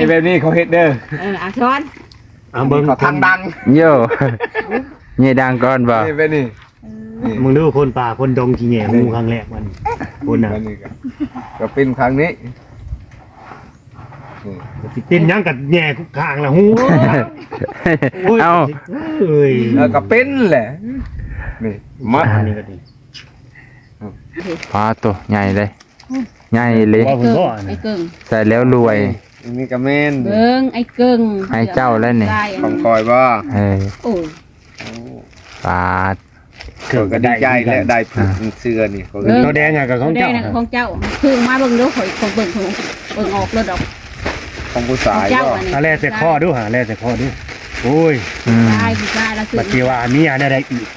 ແບບນີ້ເຂົາເຮັດເດີ. ເອີ ອາ ສອນ ເອົາເບິ່ງ ເຂົາທາງດັງ. ໂຢ ແຍ່ດັງກ່ອນບໍ່? ນີ້ແບບນີ້. ເອີ ນີ້ ມຶງດູ ຄົນປ່າຄົນດົງຊິແຍ່ງູຄັ້ງແລກມັນ ພຸ້ນນະ. ອັນນີ້ກໍ ກໍເປັນຄັ້ງນີ້. ນີ້ ຊິເປັນຫຍັງກໍແຍ່ຂ້າງລະຫູ. ໂອ້ຍ ເອົ້າ ເອີຍ ແລ້ວກໍເປັນແຫຼະ. ນີ້ ມາ ອັນນີ້ກໍດີ. ປາໂຕ ໃຫຍ່ເດ້ ໃຫຍ່ເລີຍ. ວ່າເພິ່ນບໍ່ ໄອ້ເກິ່ງ ໃສ່ແລ້ວລວຍ. ອັນນີ້ກໍແມ່ນ ເບິ່ງ ໄອ້ເກິ່ງ ໃຫ້ເຈົ້າແລ້ວນີ້ ຂອງຂ້ອຍບໍ່? ເອີ ໂອ້ຍ ປາດ ເຄື່ອງກໍໄດ້ ຂ້ອຍກໍດີໃຈແຫຼະ ໄດ້ ອ່າ ເສື້ອນີ້ ຂ້ອຍກໍດີ. ໂຕແດງອະກໍຂອງເຈົ້າ ໂຕແດງນະຂອງເຈົ້າ. ຄືມາເບິ່ງດູ ຂ້ອຍ ຂ້ອຍເບິ່ງ ເບິ່ງອອກໂລດດອກ ຂອງຜູ້ຊາຍ ຂອງເຈົ້າ ບໍ່? ອັນນີ້ ອ່າ ແລ້ວແຕ່ຂໍ້ດູຫາ ແລ້ວແຕ່ຂໍ້ດູ. ໂອ້ຍ ອືມ ຜູ້ຊາຍ ຜູ້ຊາຍລະຊື່ ບັດຊິວ່າເມຍແນວໃດອີກ.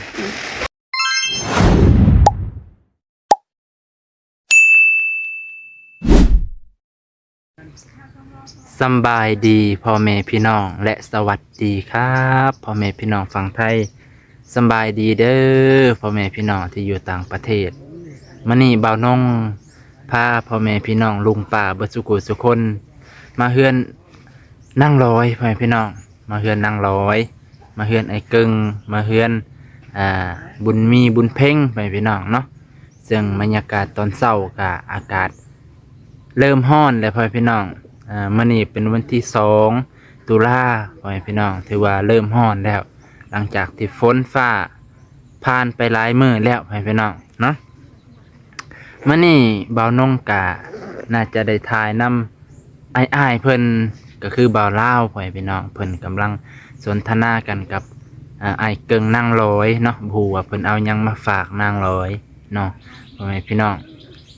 ສຳບາຍດີພໍ່ແມ່ພີ່ນ້ອງ ແລະ ສະຫວັດດີຄັບພໍ່ແມ່ພີ່ນ້ອງຝັ່ງໄທ. ສຳບາຍດີເດີພໍ່ແມ່ພີ່ນ້ອງທີ່ຢູ່ຕ່າງປະເທດ. ມື້ນີ້ບ່າວນົງພາພໍ່ແມ່ພີ່ນ້ອງລຸງປ້າເບິດສູ່ຜູ້ສູ່ຄົນ ມາເຮືອນນາງລອຍ ພໍ່ແມ່ພີ່ນ້ອງ. ມາເຮືອນນາງລອຍ ມາເຮືອນອ້າຍເກິ່ງ ມາເຮືອນ ອ່າ ບຸນມີ ບຸນເພັງ ພໍ່ແມ່ພີ່ນ້ອງເນາະ. ເຊິ່ງບັນຍາກາດຕອນເຊົ້າກະອາກາດເລີ່ມຮ້ອນແລ້ວ ພໍ່ແມ່ພີ່ນ້ອງ. ອ່າ ມື້ນີ້ເປັນວັນທີສອງຕຸລາ ພໍ່ແມ່ພີ່ນ້ອງ ຖືວ່າເລີ່ມຮ້ອນແລ້ວ ຫຼັງຈາກທີ່ຝົນຟ້າຜ່ານໄປຫຼາຍມື້ແລ້ວ ພໍ່ແມ່ພີ່ນ້ອງເນາະ. ມື້ນີ້ບ່າວນົງກະໜ້າຈະໄດ້ຖ່າຍນຳອ້າຍໆເພິ່ນ ກໍຄືບ່າວລາວ ພໍ່ແມ່ພີ່ນ້ອງ. ເພິ່ນກຳລັງສົນທະນາກັນກັບ ອ່າ ອ້າຍເກິ່ງນາງລອຍເນາະ. ບໍ່ຮູ້ວ່າເພິ່ນເອົາຫຍັງມາຝາກນາງລອຍເນາະ ພໍ່ແມ່ພີ່ນ້ອງ.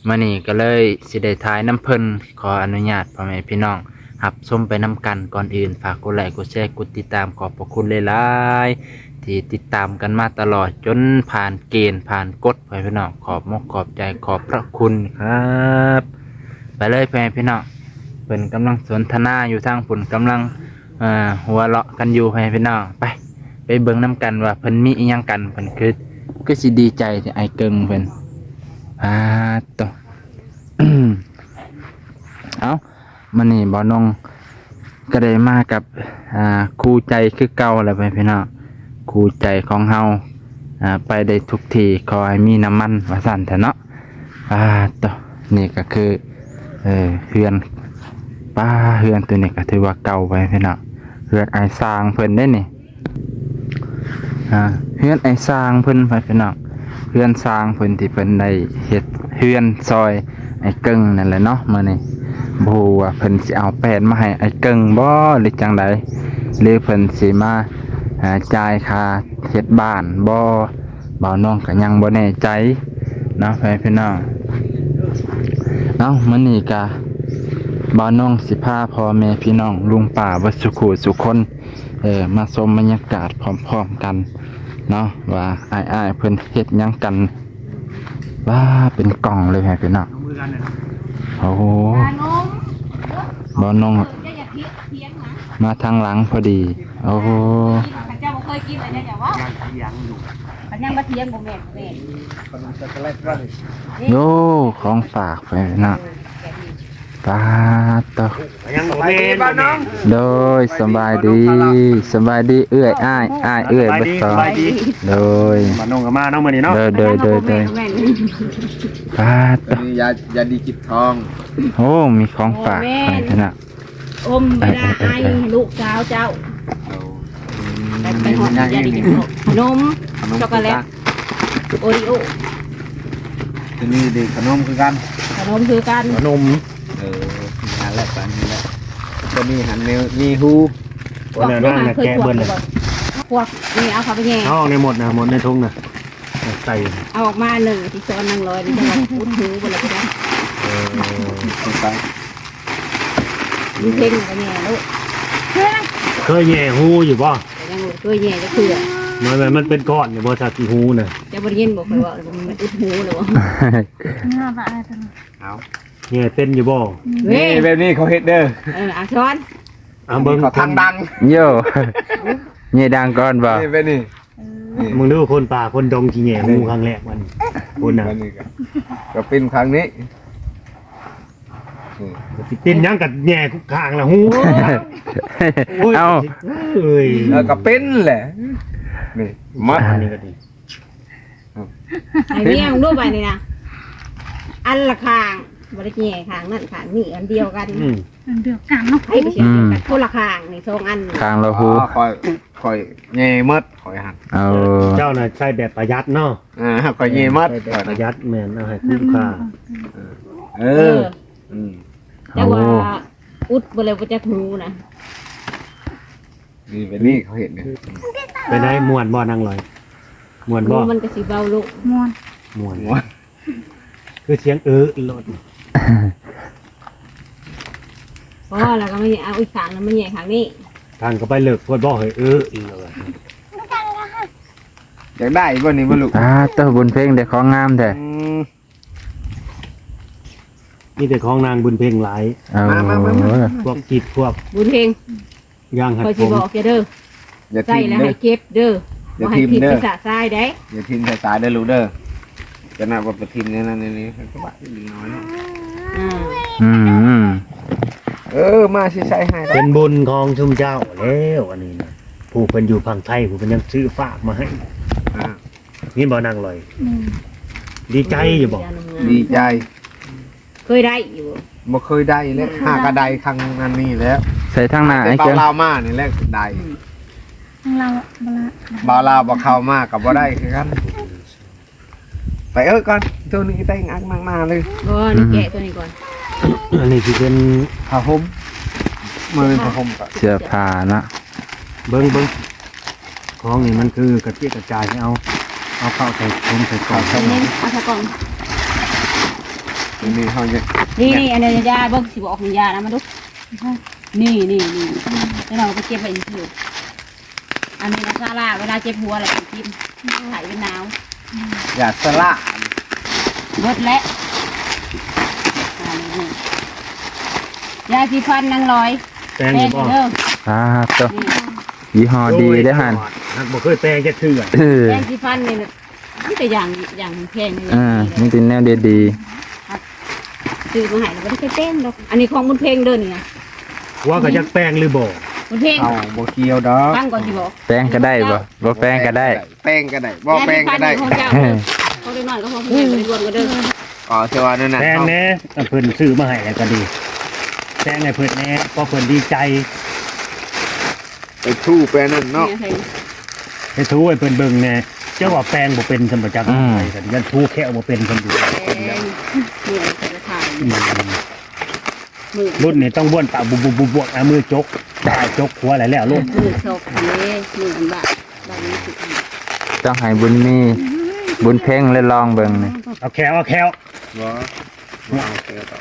ມື້ນີ້ກໍເລີຍຊິໄດ້ຖ່າຍນຳເພິ່ນ. ຂໍອະນຸຍາດພໍ່ແມ່ພີ່ນ້ອງຮັບຊົມໄປນຳກັນ. ກ່ອນອື່ນຝາກກົດໄລກ໌ ກົດແຊ ກົດຕິດຕາມ ຂອບພະຄຸນຫຼາຍໆ ທີ່ຕິດຕາມກັນມາຕະຫຼອດ ຈົນຜ່ານເກນຜ່ານກົດ ພໍ່ແມ່ພີ່ນ້ອງ. ຂອບມົກຂອບໃຈ ຂອບພະຄຸນຄັບ. ໄປເລີຍ ພໍ່ແມ່ພີ່ນ້ອງ. ເພິ່ນກຳລັງສົນທະນາຢູ່ທາງພຸ້ນ ກຳລັງ ເອີ ຫົວເລາະກັນຢູ່ ພໍ່ແມ່ພີ່ນ້ອງ. ໄປ ໄປເບິ່ງນຳກັນວ່າເພິ່ນມີອີ່ຫຍັງກັນ. ເພິ່ນຄື ຄືຊິດີໃຈແທ້ ອ້າຍເກິ່ງເພິ່ນ. ອາ ໂຕ ເອົ້າ ມື້ນີ້ບ່າວນົງກໍໄດ້ມາກັບ ອ່າ ຄູ່ໃຈຄືເກົ່າແລ້ວ ພໍ່ແມ່ພີ່ນ້ອງ. ຄູ່ໃຈຂອງເຮົາ ອ່າ ໄປໄດ້ທຸກທີ່ ຂໍໃຫ້ມີນ້ຳມັນ ວ່າຊັ້ນເຖາະເນາະ. ອາ ໂຕ ນີ້ກໍຄື ເອີ ເຮືອນ ປ້າ ເຮືອນໂຕນີ້ກໍຖືວ່າເກົ່າໄປພີ່ນ້ອງ. ເຮືອນອ້າຍຊ່າງເພິ່ນເດ້ນີ້ ອ່າ ເຮືອນອ້າຍຊ່າງເພິ່ນ ພີ່ນ້ອງ. ເຮືອນຊ່າງເພິ່ນທີ່ເພິ່ນໄດ້ເຮັດເຮືອນຊ່ອຍອ້າຍເກິ່ງນັ້ນແຫຼະເນາະ. ມື້ນີ້ບໍ່ຮູ້ວ່າເພິ່ນຊິເອົາແປ້ນມາໃຫ້ອ້າຍເກິ່ງບໍ່ ຫຼືຈັ່ງໃດ ຫຼືເພິ່ນຊິມາ ອ່າ ຈ່າຍຄ່າເຮັດບ້ານບໍ່ ບ່າວນົງກໍຍັງບໍ່ແນ່ໃຈເນາະ ພໍ່ແມ່ພີ່ນ້ອງ. ເອົ້າ ມື້ນີ້ກະບ່າວນົງຊິພາພໍ່ແມ່ພີ່ນ້ອງລຸງປ້າເບິດສູ່ຄູ່ສູ່ຄົນ ເອີ ມາຊົມບັນຍາກາດພ້ອມໆກັນເນາະ ວ່າອ້າຍໆເພິ່ນເຮັດຫຍັງກັນ. ວ້າ ເປັນກ່ອງເລີຍ ພີ່ນ້ອງ. ໂອ້ໂຫ ບ່າວນົງ ມາທາງຫຼັງພໍດີ. ໂອ້ໂຫ ເຈົ້າບໍ່ເຄີຍກິນອັນນີ້ ເຈົ້າເວົ້າ ຍັງມາຖຽງບໍ່ແມ່ນ ແມ່ນ ຂະໜົມຊັອກໂກແລັດວ່ານີ້. ໂອ້ ຂອງຝາກ ພີ່ນ້ອງ. ປາດໂຕ ຍັງບໍ່ແມ່ນ ບໍ່ແມ່ນ. ໂດຍ ສະບາຍດີ ສະບາຍດີເອື້ອຍ ອ້າຍ ອ້າຍເອື້ອຍເບິດສອງ. ໂດຍ ມານ້ອງກໍມາເນາະມື້ນີ້ເນາະ. ໂດຍ ໂດຍ ໂດຍ ໂດຍ. ປາດໂຕ ອັນນີ້ຢາ ຢາດີຈິບທ້ອງ. ໂອ້ ມີຂອງຝາກ ໂອ້ ແມ່ນ ໃຫ້ນະ. ອົມເວລາໄອ ເອີ ເອີ ເອີ ລູກສາວເຈົ້າ. ໂອ້ ໄປ ໄປຮອດຢາດີຈິບທ້ອງ. ຂະໜົມ ຂະໜົມ ຊັອກໂກແລັດ ໂອຣີໂອ. ຕົວນີ້ເດ ຂະໜົມຄືກັນ ຂະໜົມຄືກັນ ຂະໜົມ. ເອີ ນັ້ນແຫຼະ ປານນີ້ແຫຼະ. ຕົວນີ້ຫັ້ນມີ ມີຫູ ພວກນັ້ນນະ ແກະເບິດເລີຍ. ພວກນີ້ເອົາເຂົ້າໄປແຍ່ ເອົາອອກໃນໝົດນະ ໝົດໃນຖົງນະ ໃສ່ ເອົາອອກມາໜຶ່ງ ຊິສອນນາງລອຍນີ້ ເຈົ້າວ່າອຸດຫູບໍ່ລະ ເອີ ສົງໄສ ມີເພັງກໍແຍ່ລູກ. ເຄີຍແຍ່ຫູຢູ່ບໍ່? ກໍຍັງບໍ່ເຄີຍແຍ່ຈັກເທື່ອ. ມັນ ມັນ ມັນເປັນກ້ອນຢູ່ບໍ່ ສັກຂີ້ຫູນະ? ເຈົ້າບໍ່ໄດ້ຍິນບໍ່ ຂ້ອຍເວົ້າ ມັນອຸດຫູແລ້ວບໍ່? ເອົາ ແຍ່ເປັນຢູ່ບໍ່? ນີ້ ແບບນີ້ເຂົາເຮັດເດີ. ເອີ ອາ ສອນ ເອົາເບິ່ງ ເຂົາທາງດັງ. ໂຢ ແຍ່ດັງກ່ອນບໍ່? ນີ້ແບບນີ້. ເອີ ນີ້ ມຶງດູ ຄົນປ່າຄົນດົງຊິແຍ່ງູຄັ້ງແລກມັນ ພຸ້ນນະ. ອັນນີ້ກໍ ກໍເປັນຄັ້ງນີ້. ນີ້ ຊິ ຊິເປັນຫຍັງກໍແຍ່ຂ້າງລະຫູ. ໂອ້ຍ ເອົ້າ ເອີຍ ເອີ ກໍເປັນແຫຼະ ນີ້ ມັດ ອັນນີ້ກໍດີ ໃຫ້ເມຍມຶງດູບາດນີ້ນະ ອັນລະຂ້າງ ບໍ່ໄດ້ແຍ່ຂ້າງນັ້ນຂ້າງນີ້ ອັນດຽວກັນ ອືມ ອັນດຽວກັນເນາະ ໃຫ້ໄປເສຍ ອືມ ຄົນລະຂ້າງນີ້ ສອງອັນ ຂ້າງລະຫູ ອໍ ຂ້ອຍ ຂ້ອຍແຍ່ໝົດ ຂ້ອຍຫັ້ນ ເອີ ເຈົ້ານະໃຊ້ແບບປະຢັດເນາະ ອ່າ ຂ້ອຍແຍ່ໝົດ ໃຊ້ແບບປະຢັດ ແມ່ນ ເອົາໃຫ້ຄຸ້ມຄ່າ ເອີ ເອີ ອືມ ແຕ່ວ່າ ໂອ້ ອຸດບໍ່ແລ້ວບໍ່ຈັກຫູນະ ນີ້ ແບບນີ້ເຂົາເຮັດນີ້ ເປັນໃດ ມ່ວນບໍ່ນາງລອຍ? ມ່ວນບໍ່? ຫູມັນກໍຊິເບົາລົງ ມ່ວນ ມ່ວນ ມ່ວນ ຄືສຽງເອີໂລດ ພໍແລ້ວກໍມາເອົາອີກຂ້າງໜຶ່ງມາແຍ່ຂ້າງນີ້ ທາງກໍໄປເລິກໂພດບໍ່ເຮີ້ຍ ເອີໂລດ ຢາກໄດ້ບໍ່ນີ້ບໍ່ລູກ? ອ່າ ໂຕ ບຸນເພັງໄດ້ຂອງງາມແທ້ ອືມ ມີແຕ່ຂອງນາງບຸນເພັງຫຼາຍ ເອີ ມາ ມາ ມາ ມາ ພວກຈິດພວກບຸນເພັງ ຢ່າງຫັດ ຂ້ອຍຊິບອກເຈົ້າເດີ ຢ່າຖິ້ມເດີ ໃສ່ແລ້ວໃຫ້ເກັບເດີ ຢ່າຖິ້ມເດີ ບໍ່ໃຫ້ຖິ້ມໃສ່ສະຊາຍເດ້ ຢ່າຖິ້ມໃສ່ສາເດີລູກເດີ ຈະນະວ່າໄປຖິ້ມໃນນັ້ນໃນນີ້ ມັນກໍບາດອີກໜ້ອຍເນາະ ອືມ ອືມ ເອີ ມາຊິໃສ່ໃຫ້ ເປັນບຸນຂອງຊຸມເຈົ້າແລ້ວ ອັນນີ້ນະ ຜູ້ເພິ່ນຢູ່ຝັ່ງໄທ ຜູ້ເພິ່ນຍັງຊື້ຝາກມາໃຫ້ ອ່າ ມີບໍ່ນາງລອຍ? ອືມ ດີໃຈຢູ່ບໍ່? ດີໃຈ ເຄີຍໄດ້ຢູ່ບໍ່? ບໍ່ເຄີຍໄດ້ແຫຼະ ຫາກະໄດ້ຄັ້ງອັນນີ້ແຫຼະ ໃສ່ທາງໜ້າ ແຕ່ ໄອ້ ເຈົ້າ ບ່າວລາວມານີ້ແຫຼະໄດ້ ອືມ ທາງລາວ ບ່າວລາວ ບ່າວລາວບໍ່ເຂົ້າມາກໍບໍ່ໄດ້ຄືກັນ ໄປເອີກ່ອນ ໂຕນີ້ໄປອັກໜ້າເລີຍ ບໍ່ ນີ້ແກະໂຕນີ້ກ່ອນ ອັນນີ້ຊິເປັນຜ້າຫົ່ມ ມັນເປັນຜ້າຫົ່ມກໍ ເສື້ອຜ້ານະ ເບິ່ງ ເບິ່ງ ຂອງນີ້ມັນຄືກະຈິກະຈາຍ ໃຫ້ເອົາ ເອົາເຂົ້າໃສ່ຖົງໃສ່ກ່ອງ ເອົາໃສ່ກ່ອງ ນີ້ ນີ້ເຮົາຈະ ນີ້ ນີ້ ອັນນີ້ຢາ ເບິ່ງຊິບອກໃຫ້ຢານຳມາດູ ນີ້ ນີ້ ນີ້ ແລ້ວເຮົາໄປເກັບໄວ້ຊື່ ອັນນີ້ນະ ຊາລາ ເວລາເຈັບຫົວແລ້ວກິນ ໄຂ້ເປັນໜາວ ຢາຊາລາ ເບິດແລ້ວ ອ່າ ນີ້ ຢາສີຟັນນາງລອຍ ແປງຢູ່ບໍ່? ແປງຢູ່ເດີ ອ່າ ໂຕ ນີ້ ຍີ່ຫໍ້ດີເດ້ຫັ້ນ ຫາກບໍ່ເຄີຍແປງຈັກເທື່ອ ເອີ ແປງສີຟັນນີ້ນະ ມີແຕ່ຢ່າງ ຢ່າງແພງ ເອີ ມີແຕ່ແນວດີໆ ຊື້ມາໃຫ້ແລ້ວບໍ່ໄດ້ແປງດອກ ອັນນີ້ຂອງບຸນເພັງເດີນີ້ນະ ວ່າກໍຢາກແປງຫຼືບໍ່? ບຸນເພັງ ເອົາ ບໍ່ກ່ຽວດອກ ຟັງກ່ອນຊິບອກ ແປງກໍໄດ້ບໍ່? ບໍ່ແປງກໍໄດ້ ແປງກໍໄດ້ ບໍ່ແປງກໍໄດ້ ຂອງເຈົ້າ ຂອງເດັກນ້ອຍກັບຂອງຜູ້ໃຫຍ່ບໍ່ໄດ້ລວມກັນເດີ ອໍ ຊິວ່າແນວນັ້ນ ແປງແດ່ ເພິ່ນຊື້ມາໃຫ້ແລ້ວກໍດີ ແປງໃຫ້ເພິ່ນແດ່ ເພາະເພິ່ນດີໃຈ ໄປຖູໄປອັນນັ້ນເນາະ ໄປຖູໃຫ້ເພິ່ນເບິ່ງແດ່ ເຈົ້າວ່າແປງບໍ່ເປັນຊັ້ນບໍ່ຈັກ ອືມ ໄປກັນ ຢ້ານຖູແຂ້ວບໍ່ເປັນຊັ້ນຢູ່ ແປງ ເມື່ອແຕ່ລະທ່ານ ອືມ ມື້ລຸ້ນນີ້ຕ້ອງບ້ວນປາກບຸບໆໆໆ ເອົາມືຈົກ ປາກຈົກຫົວແລ້ວໆ ລຸ້ນ ມື້ສົກເດ້ ມື້ອັນບາດ ບາດນີ້ ຕ້ອງໃຫ້ບຸນມີ ບຸນເພັງ ແລະ ລອງເບິ່ງນີ້ ເອົາແຂ້ວ ເອົາແຂ້ວ ບໍ່ ບໍ່ເອົາແຂ້ວດອກ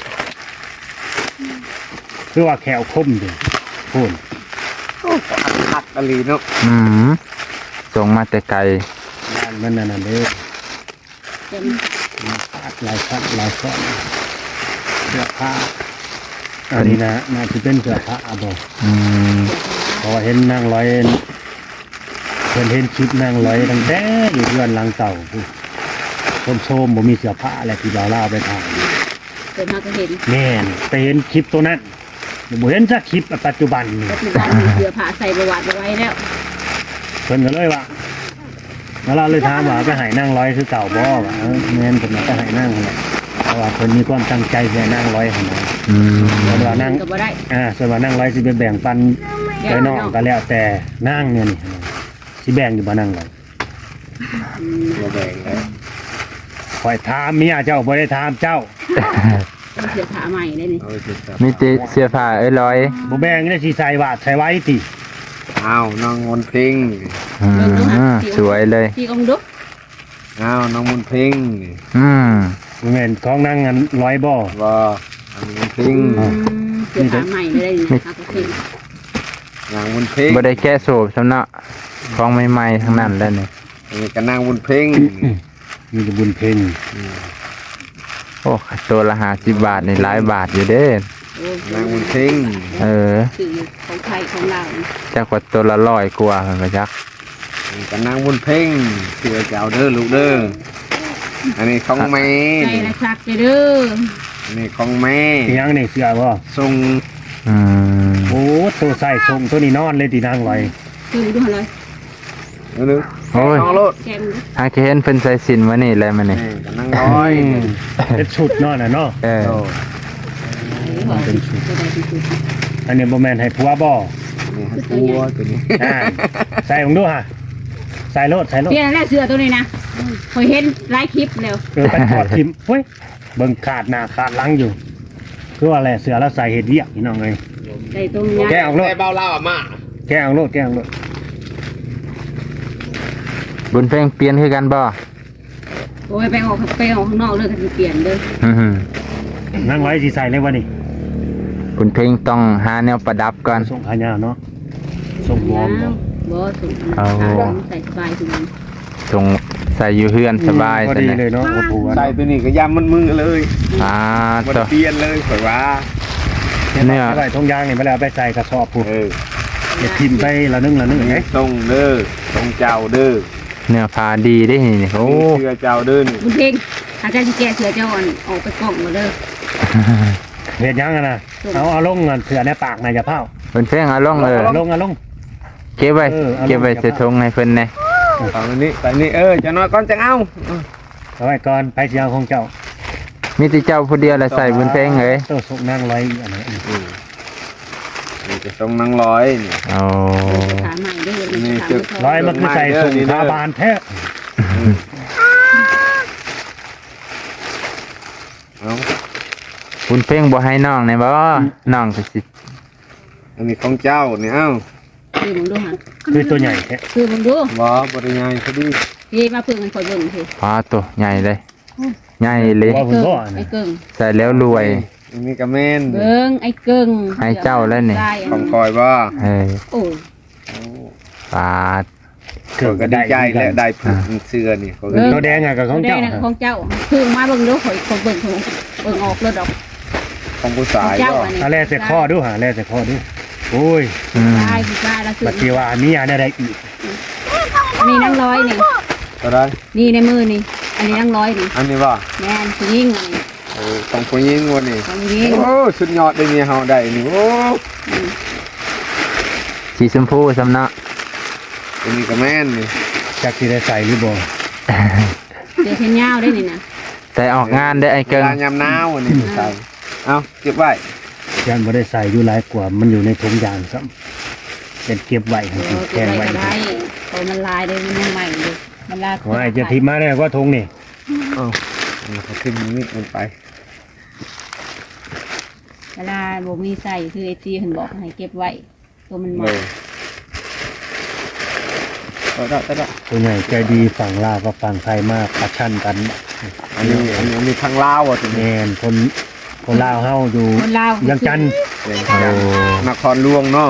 ຄືວ່າແຂ້ວຄົມເດ້ ໂພດ ໂອ້ ອັນຄັກອີ່ຫລີເນາະ ອືມ ສົ່ງມາແຕ່ໄກ ຢ້ານມັນອັນນັ້ນເດ້ ເຕັມ ຫຼາຍຄັກ ຫຼາຍຄັກ ຫຼາຍຊ້ອນ ເສື້ອຜ້າ ອັນນີ້ນະ ໜ້າຊິເປັນເສື້ອຜ້າບໍ່ ອືມ ເພາະວ່າເຫັນນາງລອຍ ເພິ່ນເຫັນຄລິບນາງລອຍຕັ້ງແຕ່ຢູ່ເຮືອນຫຼັງເກົ່າພຸ້ນ ຄົນໂຊມບໍ່ມີເສື້ອຜ້າແຫຼະ ທີ່ບ່າວລາວໄປຖ່າຍ ເພິ່ນຫາກໍເຫັນ ແມ່ນ ໄປເຫັນຄລິບໂຕນັ້ນ ບໍ່ເຫັນຈັກຄລິບປັດຈຸບັນນີ້ ປັດຈຸບັນນີ້ເສື້ອຜ້າໃສ່ບໍ່ຫວາດບໍ່ໄຫວແລ້ວ ເພິ່ນກໍເລີຍວ່າ ແລ້ວລາວເລີຍຖາມວ່າ ເອົາໄປໃຫ້ນາງລອຍຄືເກົ່າບໍ່? ວ່າ ເອີ ແມ່ນ ເພິ່ນວ່າໄປໃຫ້ນາງຫັ້ນແຫຼະ ເພາະວ່າເພິ່ນມີຄວາມຕັ້ງໃຈຊິໃຫ້ນາງລອຍຫັ້ນນະ ອືມ ສ່ວນວ່ານາງ ກໍບໍ່ໄດ້ ອ່າ ສ່ວນວ່ານາງລອຍຊິໄປແບ່ງປັນໃຫ້ນ້ອງກໍແລ້ວແຕ່ນາງແນວນີ້ ຊິແບ່ງຢູ່ບໍ່ນາງລອຍ? ອືມ ບໍ່ແບ່ງແລ້ວ ຂ້ອຍຖາມເມຍເຈົ້າ ບໍ່ໄດ້ຖາມເຈົ້າ ເສື້ອຜ້າໃໝ່ເດ້ນີ້ ເອົາເສື້ອຜ້າ ມີແຕ່ເສື້ອຜ້າເອື້ອຍລອຍ ບໍ່ແບ່ງໄດ້ ຊິໃສ່ຫວາດໃສ່ໄຫວຕິ ອ້າວ ນ້ອງມົນເພັງ ອືມ ສວຍເລີຍ ຊິອົງດຸ ອ້າວ ນ້ອງມົນເພັງນີ້ ອືມ ບໍ່ແມ່ນຂອງນາງອັນລອຍບໍ່? ບໍ່ ອັນນີ້ມັນພິງ ອືມ ເສື້ອຜ້າໃໝ່ເລີຍນີ້ ນາງບຸນເພັງ ບໍ່ໄດ້ແກະໂສ້ຊ້ຳເນາະ ຂອງໃໝ່ໆທັງນັ້ນແຫຼະນີ້ ອັນນີ້ກໍນາງບຸນເພັງ ມີແຕ່ບຸນເພັງ ອືມ ໂອ້ ໂຕລະຫ້າສິບບາດນີ້ຫຼາຍບາດຢູ່ເດ້ ໂອ້ ນາງບຸນເພັງ ເອີ ຊື້ຂອງໄທຂອງລາວ ຈັກວ່າໂຕລະຮ້ອຍກວ່າ ເພິ່ນວ່າຈັກ ອັນນີ້ກໍນາງບຸນເພັງ ຊື້ໄວ້ເຈົ້າເດີລູກເດີ ອັນນີ້ຂອງແມ່ ໃສ່ລະສັກເດີ ເດີ ນີ້ຂອງແມ່. ອີຫຍັງນີ້ ເສື້ອບໍ່? ສົ່ງ. ອືມ. ໂອ້ ໂຕໃສ່ສົ່ງໂຕນີ້ນອນເລີຍຕິນາງລອຍ? ຄືດ້ວຍເລີຍ. ເອີ ໂອ້ຍ ເອົາໂລດ. ຫາກະເຫັນເພິ່ນໃສ່ສິ້ນມື້ນີ້ແຫຼະ ມື້ນີ້. ນີ້ນາງລອຍ. ອືມ ເປັນຊຸດເນາະ ນະເນາະ. ເອີ. ໂອ້ ມັນເປັນຊຸດ. ອັນນີ້ບໍ່ແມ່ນໃຫ້ຜົວບໍ່? ນີ້ໃຫ້ຜົວໂຕນີ້. ອ່າ ໃສ່ເບິ່ງດູຫາ. ໃສ່ໂລດ ໃສ່ໂລດ. ປ່ຽນແລ້ວເສື້ອໂຕນີ້ນະ. ຂ້ອຍເຫັນຫຼາຍຄລິບແລ້ວ. ເອີ ໄປຖອດຖິ້ມ. ໂອ້ຍ ເບິ່ງຂາດໜ້າຂາດຫຼັງຢູ່. ຄືວ່າແຫຼະ ເສື້ອລາວໃສ່ເຮັດວຽກ ພີ່ນ້ອງເອີຍ. ໃສ່ຕົງຍາ ແກະອອກໂລດ. ແຕ່ເບົາລາວອອກມາ. ແກະອອກໂລດ ແກະອອກໂລດ. ບຸນເພັງປ່ຽນຄືກັນບໍ່? ໂອ້ຍ ໄປອອກ ໄປອອກຂ້າງນອກເດີ ຄັນຊິປ່ຽນເດີ. ອືຮຶ ນາງລອຍຊິໃສ່ເລີຍບໍ່ນີ້? ບຸນເພັງຕ້ອງຫາແນວປະດັບກ່ອນ. ສົ່ງຂາຍາວເນາະ ສົ່ງວອມບໍ່? ບໍ່ ສົ່ງຂາສັ້ນ ໃສ່ສະບາຍຄືກັນ. ສົ່ງໃສ່ຢູ່ເຮືອນສະບາຍ. ອືມ ພໍດີເລີຍເນາະ. ໃສ່ໂຕນີ້ກໍຢາມມັນມືເລີຍ. ອ່າ ບໍ່ໄດ້ປ່ຽນເລີຍ ຂ້ອຍວ່າ. ເນາະ ເອົາໄວ້ຖົງຢາງນີ້ ມາແລ້ວເອົາໄປໃສ່ກະສອບພຸ້ນ. ເອີ ຢ່າຖິ້ມໄປລະໜຶ່ງລະໜຶ່ງເດ້. ສົ່ງເດີ ສົ່ງເຈົ້າເດີ. ເນື້ອຜ້າດີເດ້ນີ້. ໂອ້ ເສື້ອເຈົ້າເດີນີ້. ບຸນເພັງ ຖ້າເຈົ້າຊິແກະເສື້ອເຈົ້າ ອັນ ອອກໄປກ້ອງເດີ. ເຮັດຫຍັງຫັ້ນນະ? ເອົາ ເອົາລົງອັນເສື້ອໃນປາກນະ ຢ່າພ້າວ. ບຸນເພັງ ເອົາລົງ. ເອີ ເອົາລົງ ເອົາລົງ. ເກັບໄວ້ ເອີ ເອົາລົງ ເກັບໄວ້ໃສ່ຖົງໃຫ້ເພິ່ນແດ່. ເອົານີ້ ໃສ່ນີ້. ເອີ ຈັກໜ້ອຍກ່ອນ ຈັ່ງເອົາ. ເອົາໄວ້ກ່ອນ. ໃຜຊິເອົາຂອງເຈົ້າ? ມີແຕ່ເຈົ້າຜູ້ດຽວລະໃສ່ ບຸນເພັງເອີຍ. ໂຕ ສົ່ງນາງລອຍອັນນີ້. ອືມ ນີ້ຈະສົ່ງນາງລອຍນີ້. ໂອ້ ເອົາໄປຂາໃໝ່ເດີ. ນີ້ ລອຍມັນຄືໃສ່ສົ່ງຂາບານແທ້. ອືມ ເອົາ ບຸນເພັງບໍ່ໃຫ້ນ້ອງແດ່ບໍ່? ອືມ ນ້ອງກໍຊິ ອັນນີ້ຂອງເຈົ້ານີ້. ເອົ້າ ຄືເບິ່ງດູຫັ້ນ ຄືໂຕໃຫຍ່ແທ້. ຄືເບິ່ງດູ. ບໍ່ ບໍ່ໄດ້ໃຫຍ່ ພໍດີ. ພີ່ ມາເພິ່ງໃຫ້ຂ້ອຍເບິ່ງພີ້. ປາໂຕ ໃຫຍ່ເລີຍ. ໂອ້ ໃຫຍ່ເລີຍ. ໄອ້ເກິ່ງ ໄອ້ເກິ່ງ ໃສ່ແລ້ວລວຍ. ອັນນີ້ກໍແມ່ນ. ເບິ່ງ ໄອ້ເກິ່ງ ໃຫ້ເຈົ້າແລ້ວນີ້. ຂອງຂ້ອຍບໍ່? ເອີ ໂອ້ຍ ໂອ້ ປາດ. ເກີດກໍໄດ້ ດີໃຈແລ້ວ ໄດ້ຜູກເສື້ອນີ້. ເບິ່ງ ໂຕແດງອະກໍຂອງເຈົ້າ. ຂອງເຈົ້າ. ຄືມາເບິ່ງດູ ຂ້ອຍ ຂ້ອຍເບິ່ງ ເບິ່ງອອກໂລດດອກ. ຂອງຜູ້ຊາຍບໍ່? ເຈົ້າອັນນີ້ ອາ ແລໃສ່ຄໍດູຫາ ແລໃສ່ຄໍດູ. ໂອ້ຍ ອືມ ຜູ້ຊາຍ ຜູ້ຊາຍລະ ບັດຊິວ່າເມຍແນວໃດອີກ. ອັນນີ້ນາງລອຍນີ້. ເທົ່າໃດ? ນີ້ໃນມືນີ້. ອັນນີ້ນາງລອຍນີ້. ອັນນີ້ບໍ່? ແມ່ນ ຜູ້ຍິງອັນນີ້. ເອີ ຂອງຜູ້ຍິງວັນນີ້. ຂອງຜູ້ຍິງ. ໂອ້ ສຸດຍອດເດ້ ເມຍເຮົາໄດ້ນີ້. ໂອ້ ອືມ ສີຊົມພູຊ້ຳເນາະ. ອັນນີ້ກໍແມ່ນນີ້. ຈັກຊິໄດ້ໃສ່ຫຼືບໍ່? ເສື້ອແຂນຍາວໄດ້ນີ້ນະ. ໃສ່ອອກງານເດ້ ໄອ້ເກິ່ງ. ເວລາຍາມໜາວອັນນີ້ໃສ່. ເອົາ ເກັບໄວ້. ຢ້ານບໍ່ໄດ້ໃສ່ຢູ່ຫຼາຍກວ່າ ມັນຢູ່ໃນຖົງຢາງຊ້ຳ. ເປັນເກັບໄວ້ ເອີ ເກັບໄວ້ກໍໄດ້. ໂອ້ ມັນຫຼາຍເດ້ ມັນຍັງໃໝ່ຢູ່. ເວລາ ໂອ້ຍ ຈະຖິ້ມມາແລ້ວກວ່າຖົງນີ້. ເອົ້າ ເອົາຖິ້ມນີ້ມັນໄປ. ເວລາບໍ່ມີໃສ່ ຄືເອັຟຊີເພິ່ນບອກໃຫ້ເກັບໄວ້ ໂຕມັນໃໝ່. ໂດຍ ໄດ້ ໄດ້ ໄດ້. ຜູ້ໃຫຍ່ໃຈດີຝັ່ງລາວກັບຝັ່ງໄທມາປະຊັນກັນ. ອັນນີ້ ອັນນີ້ ອັນນີ້ທາງລາວວ່າຕິ? ແມ່ນ ຄົນ ຄົນລາວເຮົາຢູ່ ຄົນລາວ ວຽງຈັນ. ວຽງຈັນ. ໂອ້ ນະຄອນຫຼວງເນາະ.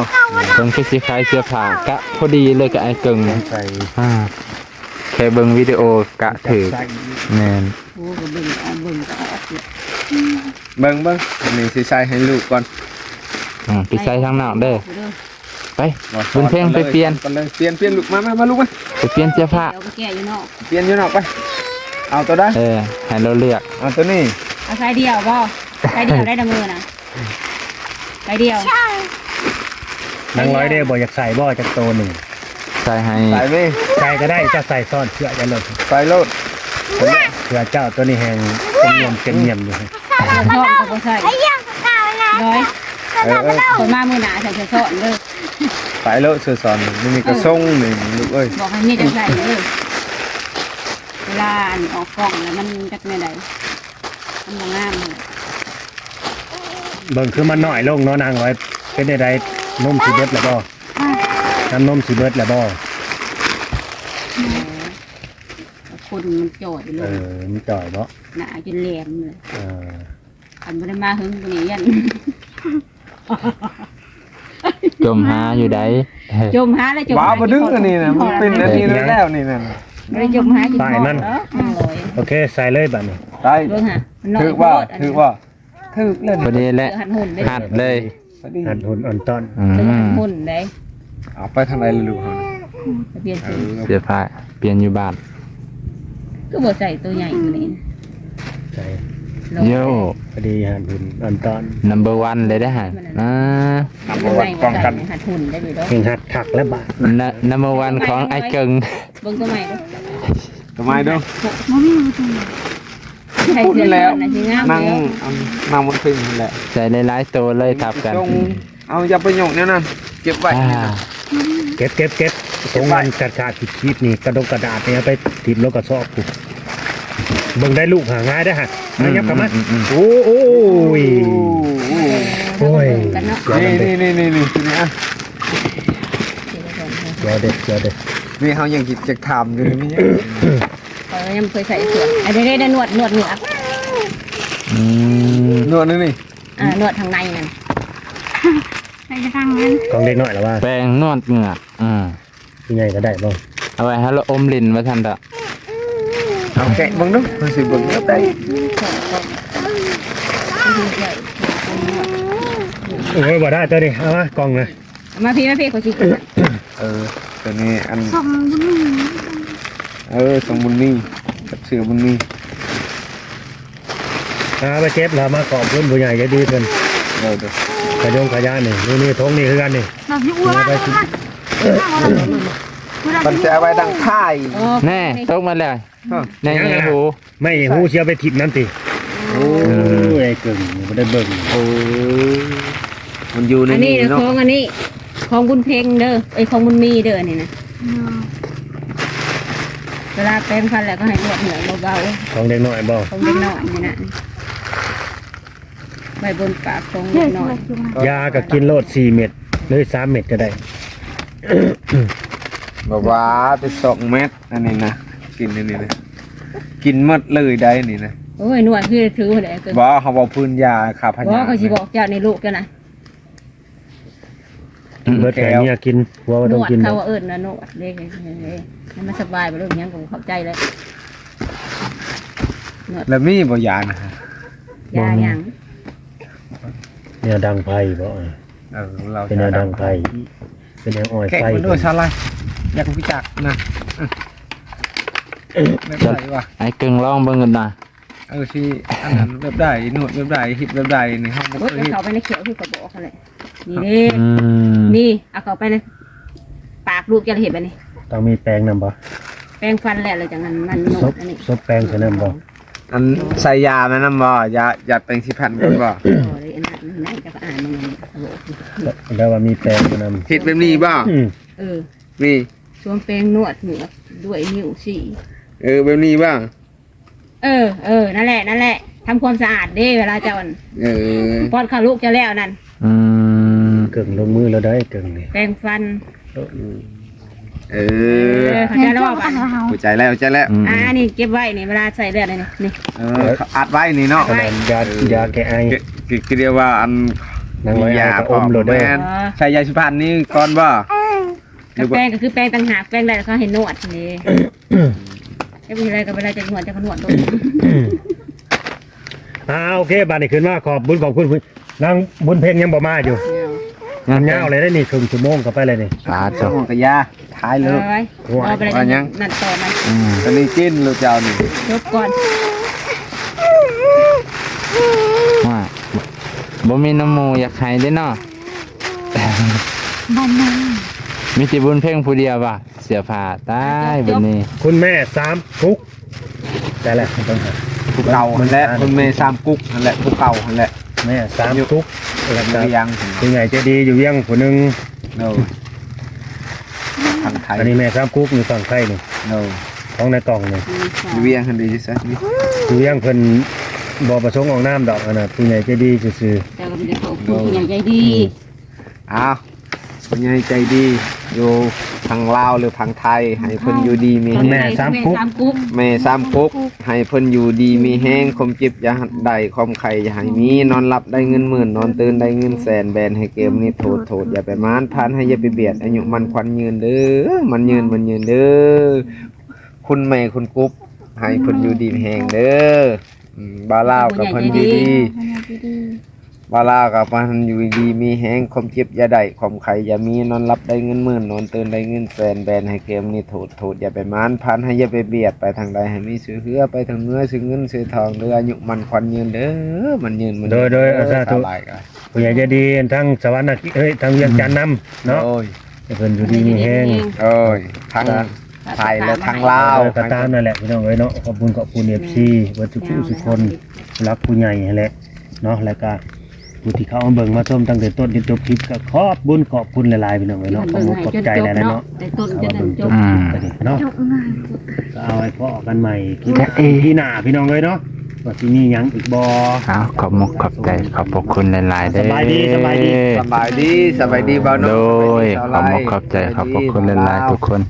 ເພິ່ນຄືຊິຂາຍເສື້ອຜ້າກະພໍດີເລີຍກັບໄອ້ເກິ່ງ. ໃສ່ ອ່າ ແຄ່ເບິ່ງວິດີໂອກະຖືກ. ແມ່ນ. ໂອ້ ກໍເບິ່ງເອົາ ເບິ່ງກໍອອກເລີຍ. ເບິ່ງ ເບິ່ງ ອັນນີ້ຊິໃສ່ໃຫ້ລູກກ່ອນ. ອ່າ ໄປໃສ່ທາງນອກເດີ. ໄປ ບຸນເພັງ ໄປປ່ຽນ. ປ່ຽນ ປ່ຽນລູກ. ມາ ມາ ມາລູກມາ. ໄປປ່ຽນເສື້ອຜ້າ. ໄປແກ້ຢູ່ນອກ. ປ່ຽນຢູ່ນອກໄປ. ເອົາໂຕໃດ? ເອີ ໃຫ້ລາວເລືອກ. ເອົາໂຕນີ້. ເອົາສາຍດຽວບໍ່? ສາຍດຽວໄດ້ນະມື້ນະ. ໃສ່ດຽວ. ນາງລອຍເດ້ ບໍ່ຢາກໃສ່ບໍ່ ຈັກໂຕໜຶ່ງ? ໃສ່ໃຫ້ ໃສ່ເວີຍ. ໃສ່ກໍໄດ້ ເຈົ້າໃສ່ຊ້ອນເສື້ອເຈົ້າໂລດ. ໃສ່ໂລດ. ເສື້ອເຈົ້າໂຕນີ້ແຮງເຕັມຍ່ຽມ ເຕັມຍ່ຽມຢູ່. ໃສ່ຊ້ອນກໍບໍ່ໃສ່. ລອຍ ເອີ ເອີ ຂ້ອຍມາມື້ໜ້າໃສ່ເສື້ອຊ້ອນເດີ. ໃສ່ໂລດເສື້ອຊ້ອນ ນີ້ກໍຊົງນີ້ລູກເອີຍ. ບອກໃຫ້ເມຍເຈົ້າໃສ່ເດີ. ເວລາອັນອອກກ້ອງແລ້ວມັນຈັກແນວໃດ ມັນບໍ່ງາມຫັ້ນແຫຼະ. ເບິ່ງຄືມັນນ້ອຍລົງເນາະນາງລອຍ. ເປັນໃດໃດ ນົມຊິເບິດແລ້ວບໍ່? ນ້ຳນົມຊິເບິດແລ້ວບໍ່? ຄົນມັນຈ່ອຍລົງ. ເອີ ມັນຈ່ອຍເນາະ. ໜ້າຈົນແຫຼມເລີຍ. ເອີ ຄັນບໍ່ໄດ້ມາເຫິງປານນີ້ຢ້ານ ຈົ່ມຫາຢູ່ໃດ. ຈົ່ມຫາແລ້ວຈົ່ມ ບໍ່ ຫາ ບໍ່ດຶງອັນນີ້ນະ ມັນເປັນອັນນີ້ແລ້ວນີ້ນະ. ບໍ່ໄດ້ຈົ່ມຫາກິນ ປ້າຍມັນ ເອີ ໂອເຄ ໃສ່ເລີຍບາດນີ້. ໄດ້ ເບິ່ງຫາ ຖືກບໍ່? ຖືກບໍ່? ຖືກເລີຍ ພໍດີແຫຼະ ຫັດເລີຍ. ຫັດຫຸ່ນອ່ອນຕອນ. ອືມ ຫັດຫຸ່ນໄດ໋. ເອົາໄປທາງໃດລະລູກເຮົາ? ໄປປ່ຽນເສື້ອ ເອີ ເສື້ອຜ້າປ່ຽນຢູ່ບ້ານ. ຄືບໍ່ໃສ່ໂຕໃຫຍ່ກວ່ານີ້? ໃສ່ ໂຢ ພໍດີຫັ້ນ ຮຸ່ນອັນຕອນ number one ເລີຍເດ້ຫັ້ນ. ອ່າ ນຳເບີວັນປ້ອງກັນ ຫັດຫຸ່ນໄດ້ຢູ່ດອກ ເຮັງຫັດຄັກແລ້ວບາດ ນະ number one ຂອງອ້າຍເກິ່ງ ເບິ່ງຕົວໃໝ່ດູ ຕົວໃໝ່ດູ ບໍ່ມີບໍ່ຖືກ ໃສ່ເສື້ອນະຊິງາມ ນັ່ງ ເດ້ ອັນ ນັ່ງບົນເທິງຫັ້ນແຫຼະ ໃສ່ຫຼາຍໆໂຕເລີຍທັບກັນ ເອົາ ຢ່າໄປຍົກແນວນັ້ນ ເກັບໄວ້ ອ່າ ເກັບ ເກັບ ເກັບ ຕົງນັ້ນຂາດໆຂີດໆນີ້ ກະດົກກະດາດນີ້ ເອົາໄປຖິ້ມລົງກະສອບພຸ້ນ ເບິ່ງໄດ້ລູກຫາງ່າຍເດ້ຫັ້ນ ອືມ ມາຫຍັບເຂົ້າມາ ອືມ ໂອ້ ໂອ້ຍ ໂອ້ຍ ນີ້ ນີ້ ນີ້ ນີ້ ນີ້ ນີ້ ອ່ະ ເຈົ້າເດ້ ເຈົ້າເດ້ ນີ້ເຮົາຍັງຊິຈະຖາມຢູ່ນີ້ ເຂົາຍັງບໍ່ເຄີຍໃສ່ເສື້ອ ອັນນີ້ໄດ້ ໄດ້ນວດ ນວດເໜືອ ອືມ ນວດນີ້ ອ່າ ນວດທາງໃນນັ້ນ ໃສ່ກະທັງນັ້ນ ຂອງເດັກນ້ອຍລະວ່າ ແປງນວດເຫງືອກ ອືມ ຜູ້ໃຫຍ່ກໍໄດ້ບໍ່? ເອົາໄວ້ໃຫ້ລະອົມຫຼິ້ນວ່າຊັ້ນເດາະ ເອົາແກະເບິ່ງດູ ເຮົາຊິເບິ່ງໄດ້ ໂອ້ຍ ບໍ່ໄດ້ຕົວນີ້ ເອົາມາກ່ອງນະ ເອົາມາພີ້ ມາພີ້ ຂ້ອຍຊິກິນ ເອີ ຕົວນີ້ອັນ ສອງບຸນມີ ເອີ ສອງບຸນມີ ກັບເສື້ອບຸນມີ ຫາໄປເກັບແລ້ວມາຂອບຄຸນຜູ້ໃຫຍ່ໃຈດີເພິ່ນ ເອີ ຂະຍົງຂະຍານີ້ ນີ້ໆ ຖົງນີ້ຄືກັນນີ້ ແບບຢູ່ອ້ວນ ເອົາໄປກິນ ມັນຊິເອົາໄວ້ດັງທ້າຍ ອໍ ແນ່ ຕົກມາແລ້ວ ຮະ ໃນ ໃນຫູ ໄມ້ຫູຊິເອົາໄປຖິ້ມນຳຕິ ໂອ້ຍ ເອີ ໄອ້ເກິ່ງບໍ່ໄດ້ເບິ່ງ ເອີ ມັນຢູ່ໃນ ອັນນີ້ ນີ້ເນາະ ຂອງອັນນີ້ ຂອງບຸນເພັງເດີ ເອີຍ ຂອງບຸນມີເດີ ອັນນີ້ນະ ເວລາແປງຟັນແລ້ວກໍໃຫ້ນວດເໜືອກເບົາໆ ຂອງເດັກນ້ອຍບໍ່? ຂອງເດັກນ້ອຍນີ້ນະ ໄວ້ບົນປາກຂອງເດັກນ້ອຍ ຢາກໍກິນໂລດສີ່ເມັດ ຫຼື ສາມເມັດກໍໄດ້ ບໍ່ວ່າແຕ່ສອງເມັດ ອັນນີ້ນະ ກິນອັນນີ້ນະ ກິນໝົດເລີຍໄດ໋ນີ້ນະ ໂອ້ຍ ນວດຄືຖືແຫຼະ ບໍ່ ເຮົາເວົ້າພື້ນຢາຂ້າພະຍາດ ບໍ່ ຂ້ອຍຊິບອກເຈົ້າໃນລູກເຈົ້ານະ ກິນເບິດໃຫ້ເມຍກິນ ຜົວບໍ່ຕ້ອງກິນ ນວດ ເຂົາວ່າເອີ້ນວ່ານວດເດ້ ໃຫ້ມັນສະບາຍ ບໍ່ຮູ້ຫຍັງກໍບໍ່ເຂົ້າໃຈແລ້ວ ນວດ ແລ້ວມີບໍ່ຢານະ? ຢາຫຍັງ? ແນວດັງໄຟບໍ່? ເອີ ເປັນແນວດັງໄຟ ເປັນແນວອ້ອຍໄຟ ເບິ່ງໂດຍສາລາຍ ຢາກຮູ້ຈັກນະ ເອີ ແບບໃດວະ? ໄອ້ເກິ່ງລອງເບິ່ງກັນນະ ເອີ ຊິອັນນັ້ນແບບໃດ ນວດແບບໃດ ເຮັດແບບໃດນີ້ ເຮົາບໍ່ເຄີຍເຮັດ ເຂົ້າໄປໃນຂຽວຄືຂ້ອຍບອກຫັ້ນແຫຼະ ນີ້ເດ້ ອືມ ນີ້ ເອົາເຂົ້າໄປໃນປາກລູກ ເຈົ້າເຮັດແບບນີ້ ຕ້ອງມີແປງນຳບໍ່? ແປງຟັນແລ້ວ ແລ້ວຈັ່ງນັ້ນ ມັນນວດອັນນີ້ ສົບແປງໃສ່ນຳບໍ່? ອັນໃສ່ຢາມານຳບໍ່? ຢາ ຢາແປງສີຟັນກ່ອນບໍ່? ບໍ່ໄດ້ ອັນນັ້ນ ນັ້ນຈະອ່ານມັນ ແລ້ວວ່າມີແປງມານຳ ເຮັດແບບນີ້ບໍ່? ອືມ ເອີ ນີ້ ສວມແປງນວດເໜືອກດ້ວຍນິ້ວຊີ້ ເອີ ແບບນີ້ບໍ່? ເອີ ເອີ ນັ້ນແຫຼະ ນັ້ນແຫຼະ ທຳຄວາມສະອາດເດ້ ເວລາເຈົ້າ ເອີ ປ້ອນເຂົ້າລູກເຈົ້າແລ້ວນັ້ນ ອືມ ເກິ່ງລົງມືແລ້ວໄດ໋ ເກິ່ງນີ້ ແປງຟັນ ເອີ ເອີ ເຂົ້າໃຈແລ້ວບໍ່? ເຂົ້າໃຈແລ້ວ ເຂົ້າໃຈແລ້ວ ອືມ ອ່າ ນີ້ເກັບໄວ້ນີ້ ເວລາໃສ່ເລືອດນີ້ ນີ້ ເອີ ອັດໄວ້ນີ້ເນາະ ຢາ ຢາແກ້ໄອ ຄື ຄື ຄື ຄື ເອີ້ນວ່າອັນ ນາງຮ້ອຍ ຢາ ອາຍກໍອົມໂລດເດີ ແມ່ນ ໃສ່ຢາສີຟັນນີ້ກ່ອນບໍ່? ກະແປງກໍຄືແປງຕ່າງຫາກ ແປງໄດ້ແລ້ວເຂົາໃຫ້ນວດນີ້ ຈະເປັນອະໄລກໍເວລາຈະນວດ ຈະກະນວດໂລດ ອ່າ ໂອເຄ ບາດນີ້ຂຶ້ນມາຂອບບຸນຂອບຄຸນ ນາງບຸນເພັງຍັງບໍ່ມາຢູ່ ຍາວ ຍາວເລີຍເດ້ນີ້ ເຄິ່ງຊົ່ວໂມງເຂົ້າໄປແລ້ວນີ້ ອ່າ ຊົ່ວໂມງກະຢາ ທ້າຍເລີຍ ໂອ້ຍ ວ່າຍັງ ນັ້ນຕໍ່ມັນ ອືມ ອັນນີ້ກິນໂລດເຈົ້ານີ້ ຈົບກ່ອນ ວ່າ ບໍ່ມີນ້ຳໝູຢາກໃຫ້ເດ້ເນາະ ບ້ານນາ ມີແຕ່ບຸນເພັງຜູ້ດຽວວ່າ ເສື້ອຜ້າຕາຍ ເບິດນີ້ ຄຸນແມ່ສາມກຸກ ແຕ່ລະ ຜູ້ເກົ່າຫັ້ນແຫຼະ ຄຸນແມ່ສາມກຸກຫັ້ນແຫຼະ ຜູ້ເກົ່າຫັ້ນແຫຼະ ແມ່ສາມກຸກ ແລ້ວກໍຜູ້ໃຫຍ່ໃຈດີຢູ່ວຽງຜູ້ໜຶ່ງ ໂດຍ ທາງໄທ ອັນນີ້ແມ່ສາມກຸກຢູ່ຝັ່ງໄທນີ້ ໂດຍ ຂອງນາຍກ້ອງນີ້ ຢູ່ວຽງຫັ້ນເດ້ ຢູ່ໃສ ຢູ່ວຽງ ເພິ່ນບໍ່ປະສົງອອກນາມດອກ ອັນນັ້ນ ຜູ້ໃຫຍ່ໃຈດີຊື່ໆ ເຈົ້າກໍມີແຕ່ຂອບຄຸນຜູ້ໃຫຍ່ໃຈດີ ອືມ ອ້າວ ຜູ້ໃຫຍ່ໃຈດີຢູ່ທາງລາວ ຫຼື ທາງໄທ ໃຫ້ເພິ່ນຢູ່ດີມີແຮງ ແມ່ສາມກຸກ ແມ່ສາມກຸກ ໃຫ້ເພິ່ນຢູ່ດີມີແຮງ ຄວາມເຈັບຢ່າໄດ້ ຄວາມໄຂ້ຢ່າໃຫ້ມີ ນອນຫຼັບໄດ້ເງິນໝື່ນ ນອນຕື່ນໄດ້ເງິນແສນ ແບນໃຫ້ແກ້ວນີ້ໂທດ ໂທດຢ່າໄປໝານ ຜ່ານໃຫ້ຢ່າໄປບຽດ ອາຍຸໝັ້ນຂວັນຍືນເດີ ໝັ້ນຍືນ ໝັ້ນຍືນເດີ ຄຸນແມ່ຄຸນກຸກ ໃຫ້ເພິ່ນຢູ່ດີມີແຮງເດີ ອືມ ບ່າວລາວກໍເພິ່ນຢູ່ດີ ຜູ້ໃຫຍ່ໃຈດີ ເວົ້າລາວກໍປານນັ້ນ ຢູ່ດີມີແຮງ ຄວາມເຈັບຢ່າໄດ້ ຄວາມໄຂ້ຢ່າມີ ນອນຫຼັບໄດ້ເງິນໝື່ນ ນອນຕື່ນໄດ້ເງິນແສນ ແບນໃຫ້ແຄວມີໂທດ ໂທດຢ່າໄປໝານ ຜ່ານໃຫ້ຢ່າໄປບຽດ ໄປທາງໃດໃຫ້ມີຊື່ເຮືອ ໄປທາງເໜືອຊື່ເງິນຊື່ທອງ ເດີອາຍຸໝັ້ນຂວັນຍືນເດີ ໝັ້ນຍືນໝັ້ນຍືນ ໂດຍ ໂດຍ ເອີ ສາທຸ ສະບາຍກໍ ຜູ້ໃຫຍ່ໃຈດີທາງສະຫວັນນະເຂດ ເອີຍ ທາງວຽງຈັນນຳເນາະ ໂດຍ ໃຫ້ເພິ່ນຢູ່ດີມີແຮງ ໂດຍ ທັງໄທ ແລະ ທັງລາວ ເອີ ກໍຕາມນັ້ນແຫຼະພີ່ນ້ອງເອີຍເນາະ ຂອບຄຸນ ຂອບຄຸນເອັຟຊີເບິດທຸກຜູ້ທຸກຄົນ ຜູ້ຫຼັກຜູ້ໃຫຍ່ຫັ້ນແຫຼະເນາະ ແລ້ວກໍຜູ້ທີ່ເຂົ້າມາເບິ່ງມາຊົມຕັ້ງແຕ່ຕົ້ນຈົນຈົບຄລິບ ກໍຂອບບຸນຂອບຄຸນຫຼາຍໆ ພີ່ນ້ອງເອີຍເນາະ ຂອບອົກຂອບໃຈຫຼາຍໆເນາະ ແຕ່ຕົ້ນຈົນຈົບ ອືມ ເນາະ ກໍເອົາໄວ້ພໍ້ກັນໃໝ່ຄລິບ ອີພີໜ້າ ພີ່ນ້ອງເອີຍເນາະ ວ່າຊິມີຫຍັງອີກບໍ່ ເອົາ ຂອບມຸກຂອບໃຈ ຂອບພະຄຸນຫຼາຍໆເດີ ສະບາຍດີ ສະບາຍດີ ສະບາຍດີ ສະບາຍດີ ບ່າວໂນ ໂດຍ ສະບາຍດີ ຂອບມຸກຂອບໃຈ ສະບາຍດີ ຂອບພະຄຸນຫຼາຍໆ ທຸກຄົນ.